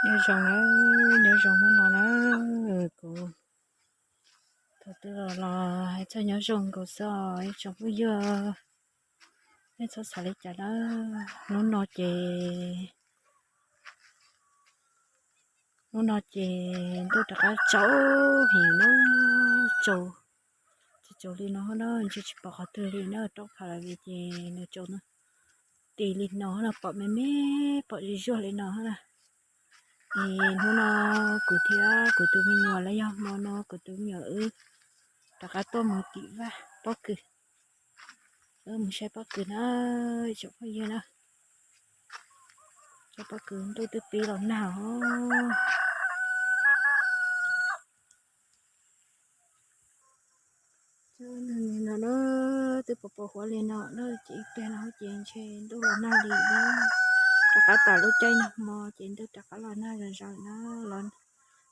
Nyob zoo na, nyob zoo hnub no na, kuv thaum twg los los hais txog nyob zoo nkaus xwb os ib tsoom phooj ywg. Nej txhob xav li cas na, hnub no ces, hnub no ces ntuj rov qab tsaus heev na, tsaus, tsaus li no na, ntshe tsis pom qhov twg li na, rau pha lawm li ces nws tsaus na, tis li no na, pom me me, pom zuj zuag li no na. Es hnub no kuv thiab kuv tus me nyuam los yog hmo no kuv tus me nyuam wb rov qab tuaj mus tim vaj pob kws, wb mus saib pob kws na, tsoom phooj ywg na. Cov pob kws ntuj twb pib los nag os. Cov no na, twb pos pos huab li no na, ces ib pliag no ces ntshe ntuj los nag li na. Rov qab tas lub caij nag hmo ces ntuj rov qab los nag zom zaws na, los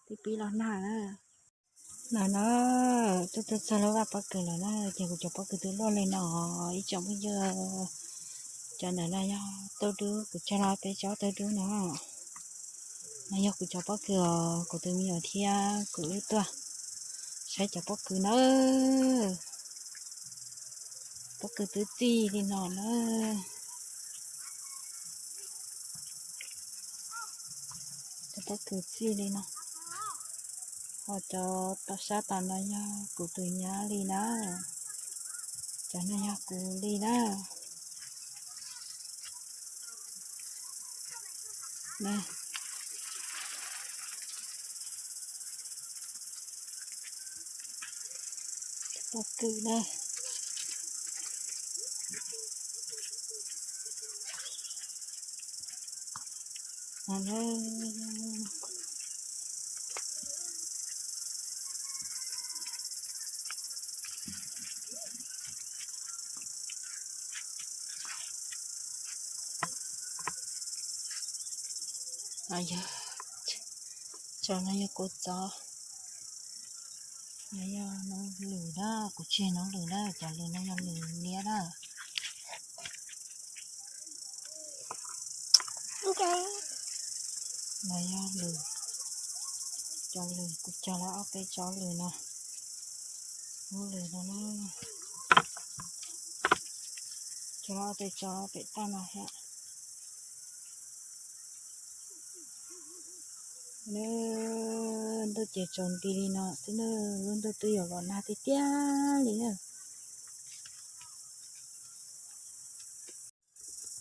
twb pib los nag na. No na, twb tuaj txog lub vaj pob kws lawm na, ces kuv cov pob kws twb luaj li no, ib tsoom phooj ywg, cov ntawm no yog taub dub, kuv cog los peb tsob taub dub no. No yog kuv cov pob kws os, kuv tus me nyuam thiab kuv wb tuaj saib cov pob kws na. Pob kws twb txij li no na. Cov pob kws txij li no. Ho cov tom sab tom no yog kuv tus nyab li na. Cov no yog kuv li na. Pob kws na. Yog, cov no yog kuv txov, no yog noob lwm na, kuv tseg noob lwm na, cov lwm no yog lwm liab na. No yog lwm, cov lwm kuv cog los ob peb tsob lwm no, noob lwm no na, cog los ob peb tsob pem toj no thiab. Ntuj ces tsaus nti li no xwb na, lub ntuj twb yuav los nag tiag tiag li na.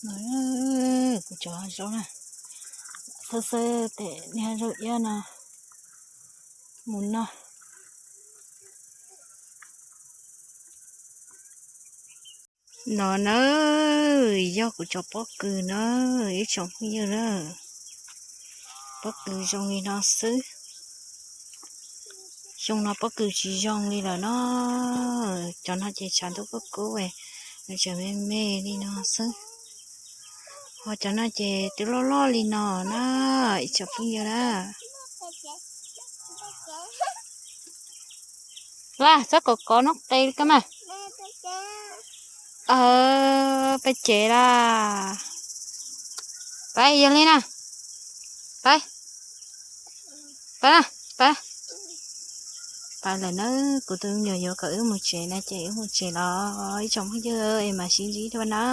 No, kuv cov zaub na, xawb xawb tes niag zaub iab no mus noj. No na, yog kuv cov pob kws na, ib tsoom phooj ywg na. Pob kws zoo li no xwb. Xyoo no pob kws tsis zoo li lawm no. Cov no ces tshav ntuj kub kub, nws tseem me me li no xwb. Ho cov no ces twb loj loj li no na, ib tsoom phooj ywg na. Las, txhob kov kov noob qes li koj mas. Peb tsev las. Peb yog li na. Peb, peb, peb, peb lawm na. Kuv tus me nyuam yuav kom wb mus tsev na ces wb mus tsev los ib tsoom phooj ywg es mam sib ntsib dua na.